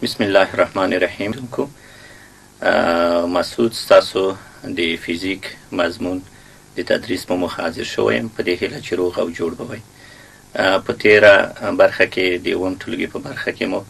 بسم الله الرحمن الرحیم. کو مسعود ستاسو د فزیک مضمون د تدریس په موخه حاضر شوی یم، په دې هیله چې روغ او جوړ به وئ. په تیره برخه کې، د اووم ټولګي په برخه کې، مو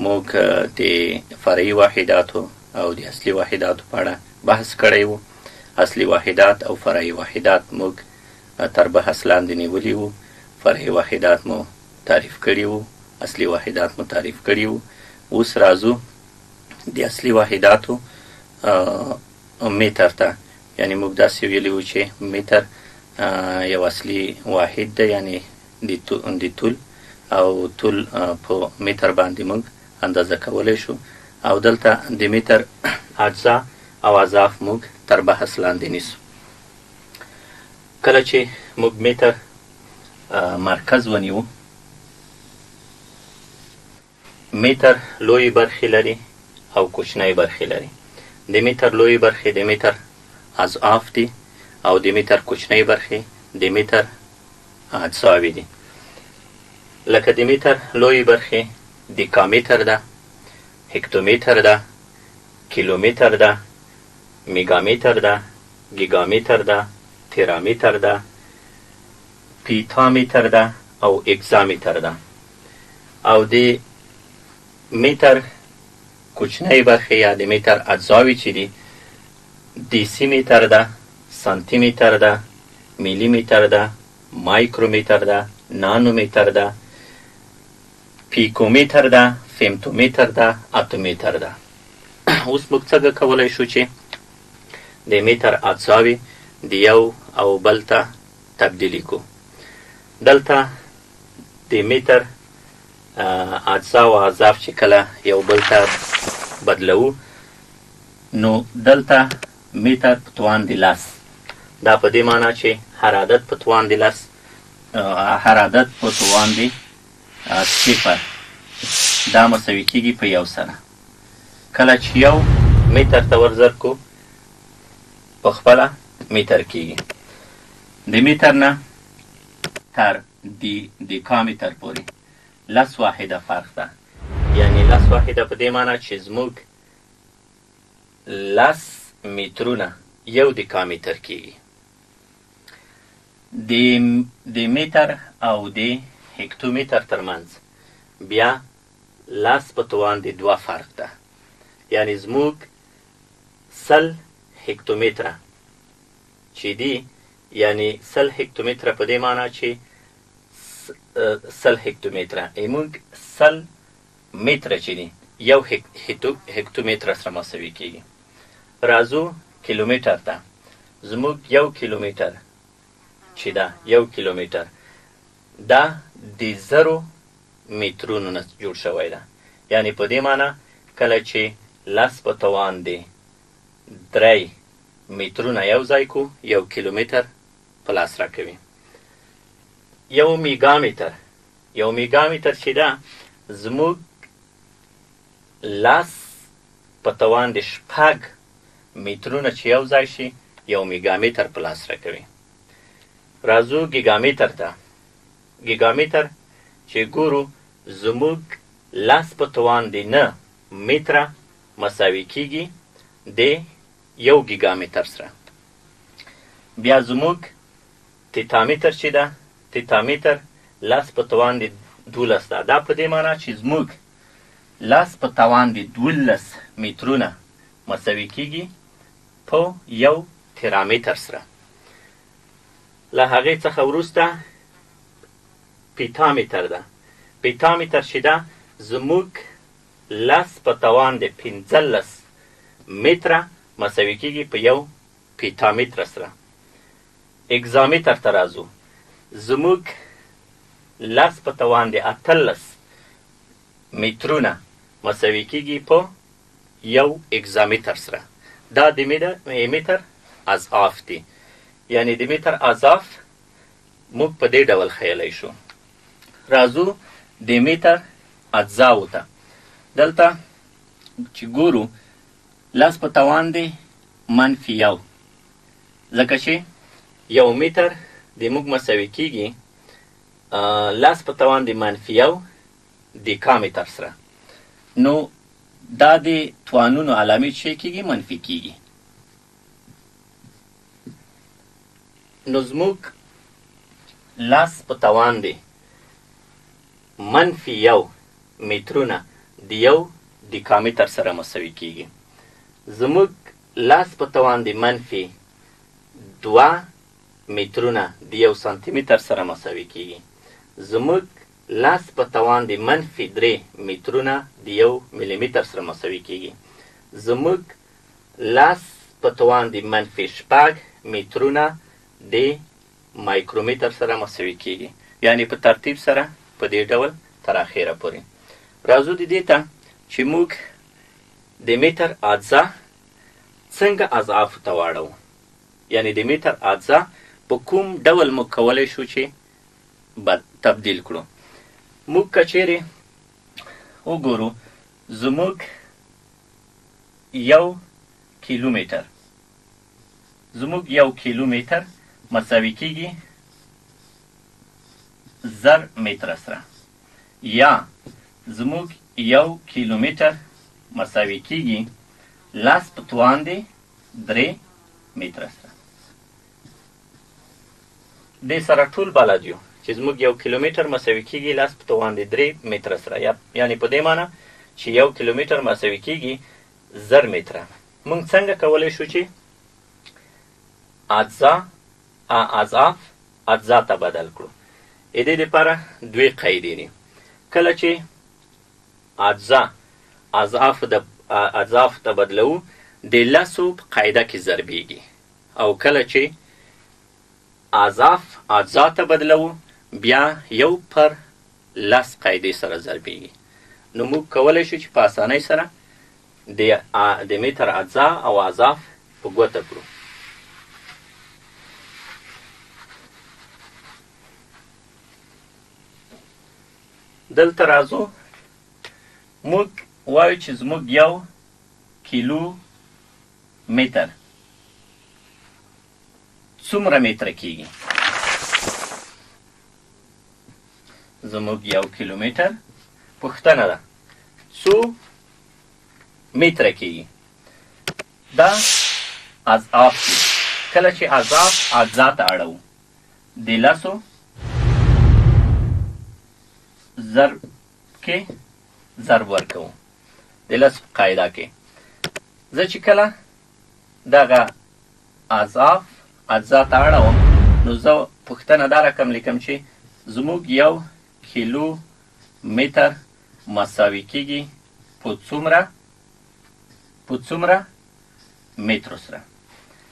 موږ د فرعي واحداتو او د اصلي واحداتو په اړه بحث کړی و. اصلي واحدات او فرعي واحدات موږ تر بحث لاندې نیولي وو. فرعي واحدات مو تعریف کړي وو، اصلي واحدات مو تعریف کړي وو. اوس راځو د اصلي واحداتو متر ته. یعنی موږ داسې ویلي وو چې متر یو اصلي واحد دی، یعنی د طول، او طول په متر باندې موږ اندازه کولی شو، او دلته د متر اجزا او اضعاف موږ تر بحث لاندې نیسو. کله چې موږ متر مرکز ونیو، متر لویې برخې لري او کوچنۍ برخې لري. د متر لویې برخې د متر اضعاف دي او د متر کوچنۍ برخې د متر اجزاوې دي. لکه د متر لویې برخې دیکامتر ده، هکتومتر ده، کیلومتر ده، میګامتر ده، ګیګامتر ده، تیرامتر ده، پیتامتر ده او اکزامتر ده. او د متر کوچنۍ برخې یا د متر اجزاوې چې دي، دیسي متر ده، سانتي متر ده، میلي متر ده، مایکرومتر ده، نانومتر ده، پیکومتر ده، فیمتومتر ده، اتومتر ده. اوس موږ څنګه کولی شو چې د متر اجزاوې د یو او بل ته تبدیلي کړو؟ دلته د متر اجزا او اضعاف چې کله یو بل ته بدلوو، نو دلته متر په توان د 10، دا په دې معنا چې هر عدد په توان د 10، هر عدد په توان د 0، دا مساوي کیږي په یو سره. کله چې یو متر ته ورضرب کړو، په خپله متر کیږي. د متر نه تر دیکامتر پورې 10 واحده فرق ده، یعنی 10 واحده په دې معنا چې زموږ 10 مترونه یو دیکامتر کیږي. د متر او د هکتومتر ترمنځ بیا 10 په توان د 2 فرق ده، یعنی زموږ 100 هکتومتره چې دي، یعنی 100 هکتومتره په دې معنا چې 100 هکتومتره، موږ 100 متره چې دي یو هکتومتر سره مساوي کیږي. راځو کیلومتر ته. زموږ یو کیلومتر چې ده، یو کیلومتر دا د 1000 مترونو نه جوړ شوی ده، یعنی په دې معنا کله چې 10 په توان د 3 مترونه یو ځای کو، یو کیلومتر په لاس راکوي. یو میګامتر، یو میګامتر چې ده، زموږ 10 په توان د 6 مترونه چې یو ځای شي، یو میګامتر په لاس راکوي. راځو ګیګامتر ته. ګیګامتر چې ګورو، زموږ 10 په توان د 9 متره مساوي کیږي د یو ګیګامتر سره. بیا زموږ تیتامتر چې ده، تیتامتر 10 په توان د 12 ده. دا په دې معنا چې زموږ 10 په توان د 12 مترونه مساوي کیږي په یو تیرامتر سره. له هغې څخه وروسته پیتامتر ده. پیتامتر چې ده، زموږ 10 په توان د 15 متره مساوي کیږي په یو پیتامتر سره. اکزامتر ته راځو. زموږ 10 په توان د 18 مترونه مساوي کیږي په یو اکزامتر سره. دا د متر اضعاف دي، یعنی د متر اضعاف موږ په دې ډول ښیلی شو. راځو د متر اجزاو ته. دلته چې ګورو، 10 په توان دی -1، ځکه چې یو متر د موږ مساوي کیږي 10 په توان د -1 دیکامتر سره. نو دا د توانونو علامې چې کېږي منفي کېږي. نو زموږ لاس په توان دی منفي یو مترونه د یو دیکامتر سره مساوي کیږي. زموږ لاس په توان دی منفي دوه مترونه د یو سانتي متر سره مساوي کیږي. زموږ لاس په توان دی منفي درې مترونه د یو ملي متر سره مساوي کیږي. زموږ لاس په توان دی منفي شپږ مترونه د مایکرومتر سره مساوي کیږي. یعنی په ترتیب سره په دې ډول تر اخره پورې. راځو د دې ته چې موږ د متر اجزا څنګه اضعافو ته واړوو، یعنی د متر اجزا په کوم ډول موږ کولی شو چې تبدیل کړو. موږ که چیرې وګورو زموږ یو کیلومتر، زموږ یو کیلومتر مساوي کیږي زر متره سره، یا زموږ یو کیلومتر مساوي کیږي لاس په توان دی درې متره سره. دې سره ټول بلد یو چې زموږ یو کیلومتر مساوي کیږي لاس په توان دی درې متره سره، یعنی په دې معنی چې یو کیلومتر مساوي کیږي زر متره. موږ څنګه کولی شو چې اجزا اضعاف اجزا ته بدل کړو؟ د دې لپاره دوې قاعدې دي. کله چې اجزا اضعاف د اضعاف ته بدلوو د لسو په قاعده کې ضربیږي، او کله چې اضعاف اجزا ته بدلوو بیا یو پر لس قاعدې سره ضربیږي. نو موږ کولی شو چې په اسانۍ سره د متر اجزا او اضعاف په ګوته کړو. دلته راځو، موږ وایو چې زموږ یو کیلو متر څومره متره کیږي؟ زموږ یو کیلومتر پوښتنه ده څو متره کیږي؟ دا اضعاف دي. کله چې اضعاف اجزا ته اړوو د لسو ضرب کې ضرب ورکوو، د لسو په قاعده کې. زه چې کله دغه اضعاف اجزا ته اړوم نو زه پوښتنه دا رقم لیکم چې زموږ یو کیلو متر مساوي کیږي په څومره مترو سره.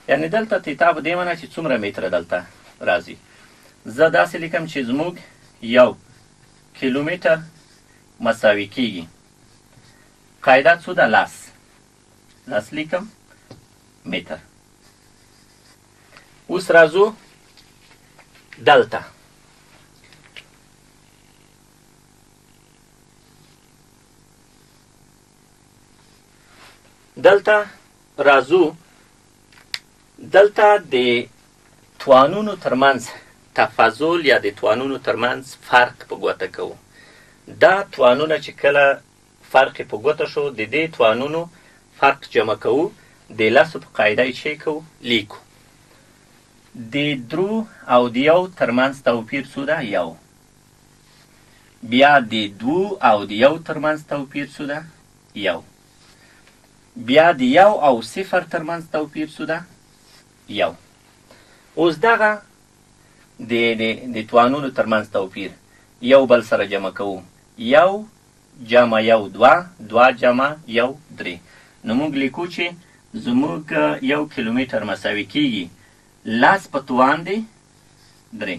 یعنی دلته تیتا په دې معنی چې څومره متره دلته راځي. زه داسې لیکم چې زموږ یو کیلومتر مساوي کیږي، قاعده څو ده؟ لس، لس لیکم متر. اوس راځو دلته. دلته راځو، دلته د توانونو ترمنځ تفاضل یا د توانونو ترمنځ فرق په ګوته کوو. دا توانونه چې کله فرق په ګوته شو د دې توانونو فرق جمع کوو، د لسو په قاعده یې چې کوو لیکو. د درو او د یو ترمنځ توپیر څو ده؟ یو. بیا د دوو او د یو ترمنځ توپیر څو ده؟ یو. بیا د یو او صفر ترمنځ توپیر څو ده؟ یو. اوس دغه د توانونو ترمنځ توپیر یو بل سره جمع کوو، یو جمع یو دوه، دوه جمع یو درې. نو موږ لیکو چې زموږ یو کیلومتر مساوي کیږي لاس په توان دی درې،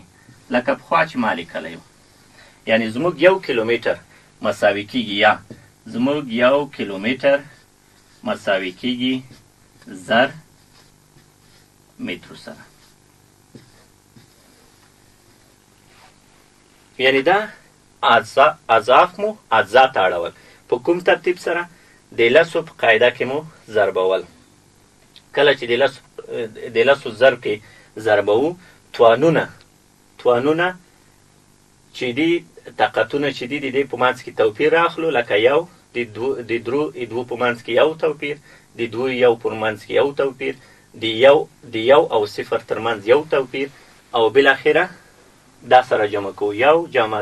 لکه پخوا چې ما لیکلی و. یعنی زموږ یو کیلومتر مساوي کیږي، یا زموږ یو کیلومتر مساوي کیږي زر مترو سره. یعنی دا اضعاف مو اجزا ته اړول په کوم ترتیب سره؟ د لسو په قاعده کې مو ضربول. کله چې د لسو ضرب کې ضربوو، توانونه چې دي، طاقتونه چې دي، د دې په منځ کې توپیر راخلو، لکه یو د درو دوو په منځ کې یو توپیر، د دوو یو پر منځ کې یو توپیر، د یو او صفر تر منځ یو توپیر، او بالاخره دا سره جمع کوو، یو جمع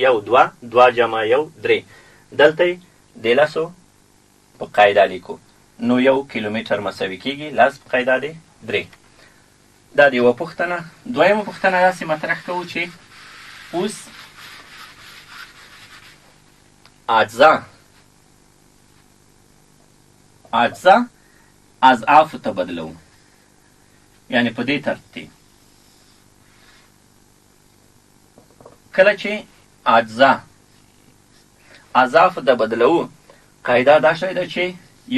یو دوه، دوه جمع یو درې. دلته یې د لسو په قاعده لیکو، نو یو کیلومتر مساوي کیږي لس په قاعده دی درې. دا د یوه پوښتنه. دویمه پوښتنه داسې مطرح کوو چې اوس اجزا اضعافو ته بدلوو، یعنې په دې ترتیب کله چې اجزا اضعافو ته بدلوو، قاعده دا شی ده چې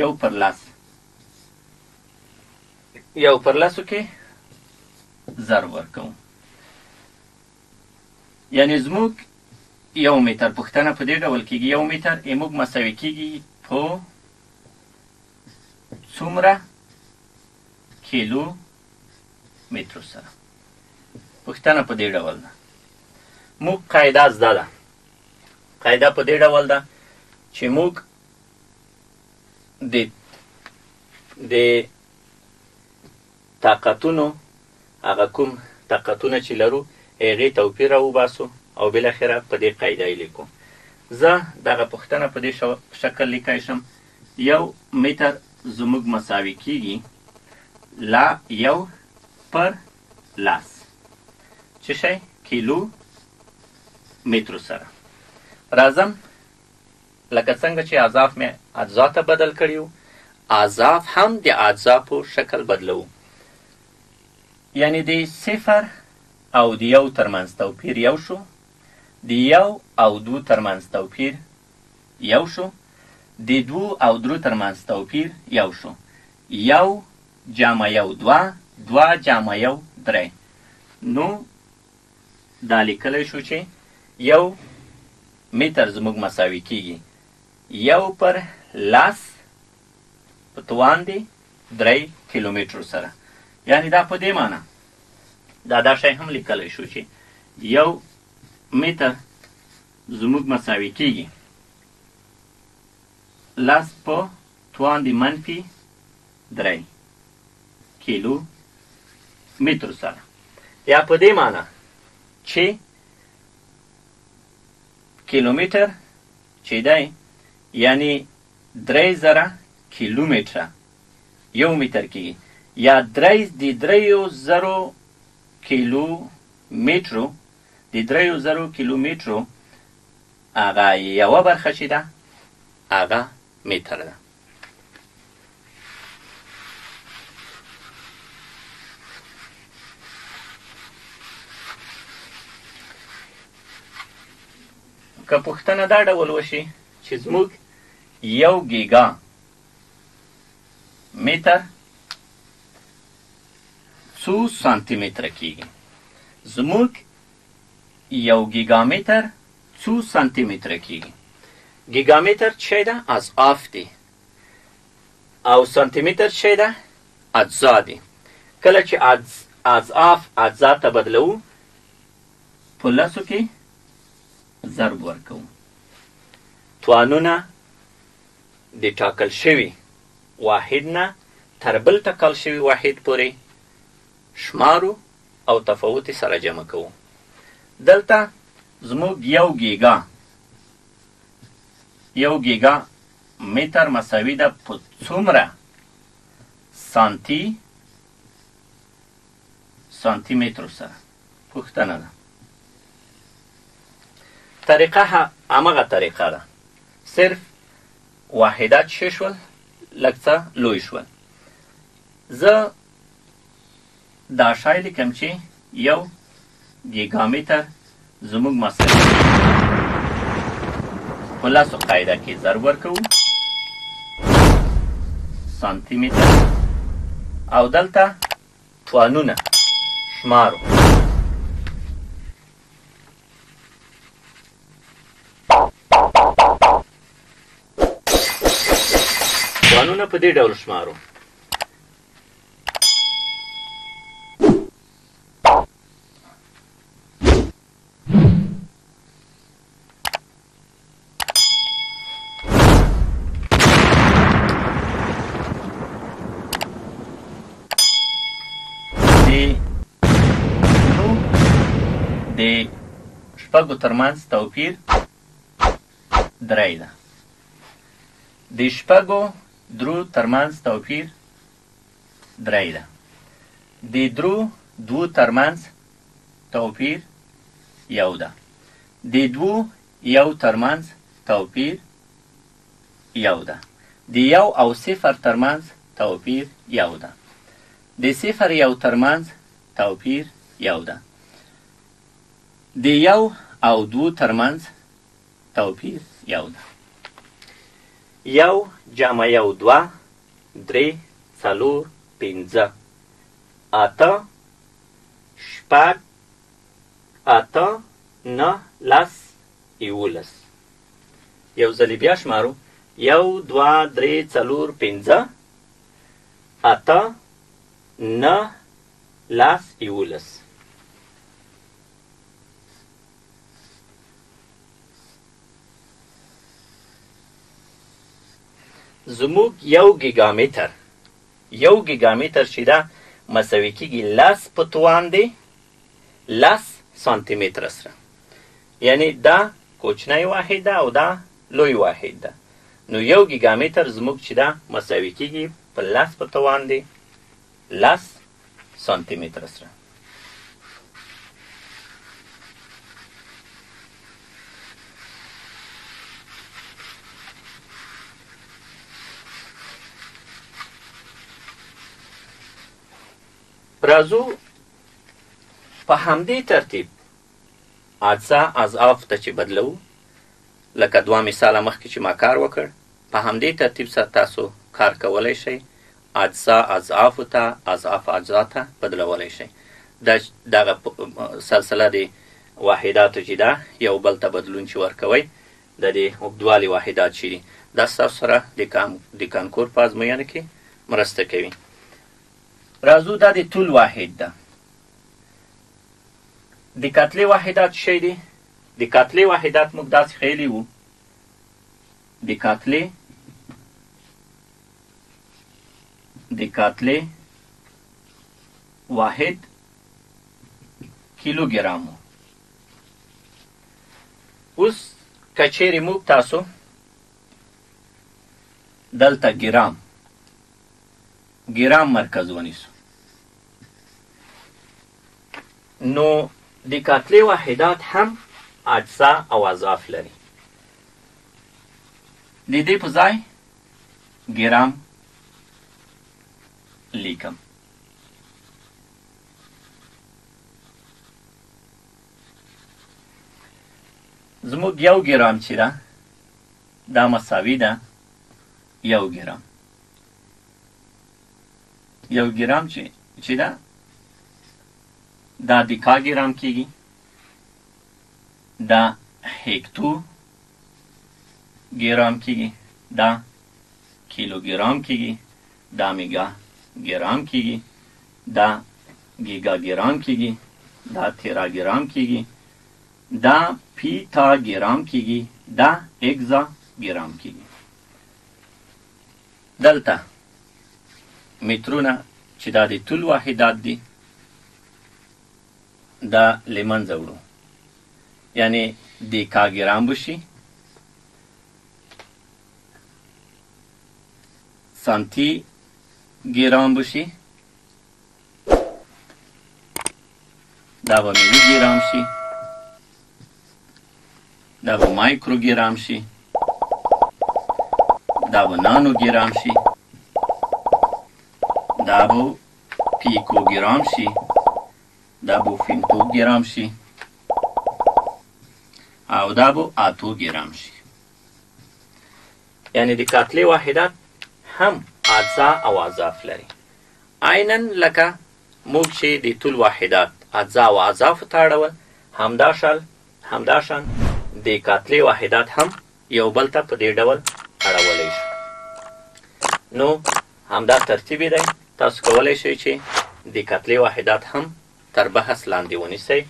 یو پر لس، یو پر لسو کې ضرب ورکوو. یعنې زموږ یو متر پوښتنه په دې ډول کېږي، یو متر یې موږ مساوي کېږي په څومره کیلو مترو سره. پوښتنه په دې ډول ده. موږ قاعده زده ده، قاعده په دې ډول ده چې موږ د طاقتونو هغه کوم طاقتونه چې لرو هغې توپیر راوباسو او بالاخره په دې قاعده یې لیکو. زه دغه پوښتنه په دې شکل لیکای شم، یو متر زموږ مساوي کیږي لا یو پر لس څه شی کیلو مترو سره. راځم لکه څنګه چې اضعاف مې اجزا ته بدل کړي وو، اضعاف هم د اجزا په شکل بدلوو. یعنې د صفر او د یو ترمنځ توپیر یو شو، د یو او دوو ترمنځ توپیر یو شو، د دوو او درو ترمنځ توپیر یو شو. یو جمع یو دوه، دوه جمع یو درې. نو دا لیکلی شو چې یو متر زموږ مساوي کیږي یو پر لس په توان دی درې کیلومترو سره. یعنې دا په دې معنی دا شی هم لیکلی شو چې یو متر زموږ مساوي کیږي لس په توان دی منفي درې کیلو مترو سره. یا په دې معنی چې کیلومتر چې دی یعنی 3000 کیلومتره یو متر کیږي، یا د دریو زرو کیلومترو، د دریو زرو کیلومترو هغه یوه برخه چې ده هغه متر ده. که پوښتنه دا ډول وشي چې زموږ یو ګیګا متر څو سانتي متره کیږي، زموږ یو ګیګا متر څو سانتي متره کیږي. ګیګا متر څه شی ده؟ اضعاف دی، او سانتي متر څه شی ده؟ اجزا دي. کله چې اضعاف اجزا ته بدلوو په لسو کې ضرب ورکوو. توانونه د ټاکل شوي واحد نه تر بل ټاکل شوي واحد پورې شمارو او تفاوت یې سره جمع کوو. دلته زموږ یو ګیګا متر مساوي ده په څومره سانتي مترو سره. پوښتنه ده. طریقه هماغه طریقه ده، صرف واحدات څه شول لږ څه لوی شول. زه دا شی لیکم چې یو ګیګامتر زموږ مساوي په لسو قاعده کې ضرب ورکوو سانتي متر، او دلته توانونه شمارو. توانونه په دې ډول شمارو. شپږو ترمنځ توپیر درې ده. د شپږو درو ترمنځ توپیر درې ده. د درو دوو ترمنځ توپیر یو ده. د دوو یو ترمنځ توپیر یو ده. د یو او صفر ترمنځ توپیر یو ده. د صفر یو ترمنځ توپیر یو ده. د یو او دوو ترمنځ توپیر یو ده. یو جمع یو دوه، درې، څلور، پنځه، اته، شپږ، اته، نه، لس، 11. یو ځلې بیا شمارو. 1، 2، 3، 4، 5، 8، 9، 10، 11. زموږ یو ګیګامتر، یو ګیګامتر چې ده مساوي کېږي 10 په توان دی 10 سانتي متره سره. یعنی دا کوچنی واحد ده او دا لوی واحد ده. نو یو ګیګامتر زموږ چې ده مساوي کېږي په 10 په توان دی 10 سانتي متره سره. راځو په همدې ترتیب اجزا اضعاف ته چې بدلوو، لکه دوه مثاله مخکې چې ما کار وکړ، په همدې ترتیب سره تاسو کار کولی شئ. اجزا اضعافو ته، اضعاف اجزا ته بدلولی شئ. دغه سلسله د واحداتو چې ده یو بل ته بدلون چې ورکوئ، د دې اوږدوالي واحدات چې دي، دا ستاسو سره د کانکور په ازموینه کې مرسته کوي. راځو دا د طول واحد ده. د کتلې واحدات شی دي؟ د کتلې واحدات موږ داسې ښیلي وو. د کتلې واحد کیلوګرام و. اوس که چیرې موږ تاسو دلته ګرام مرکز ونیسو، نو د کتلې واحدات هم اجزا او اضعاف لري. د دې په ځای ګرام لیکم. زموږ یو ګرام چې ده دا مساوي ده یو ګرام. یو ګرام چې ده دا دکا ګرام کیږي، دا هکتو ګرام کیږي، دا کیلوګرام کیږي، دا میګا ګرام کیږي، دا ګیګا ګرام کیږي، دا تیرا ګرام کیږي، دا پیتا ګرام کیږي، دا اگزا ګرام کیږي. دلته مترونه چې دا د طول واحدات دي دا له منځه وړو، یعنی دیکا ګرام به شي، سانتي ګرام به شي، دا به ملي ګرام شي، دا به مایکرو ګرام شي، دا به نانو ګرام شي، دا به پیکو ګرام شي، دا به فیمتو ګرام شي، او دا به اتو ګرام شي. یعنی د کتلې واحدات هم اجزا او اضعاف لري. عینا لکه موږ چې د طول واحدات اجزا او اضعافو ته اړول، همداشان د کتلې واحدات هم یو بل ته په دې ډول اړولی شو. نو همدا ترتیب دی. تاسو کولی شئ چې د کتلې واحدات هم تر بحث لاندې ونیسئ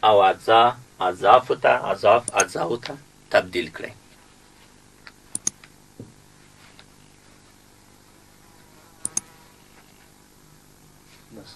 او اجزا اضعافو ته، اضعاف اجزاو ته تبدیل کړئ. بس.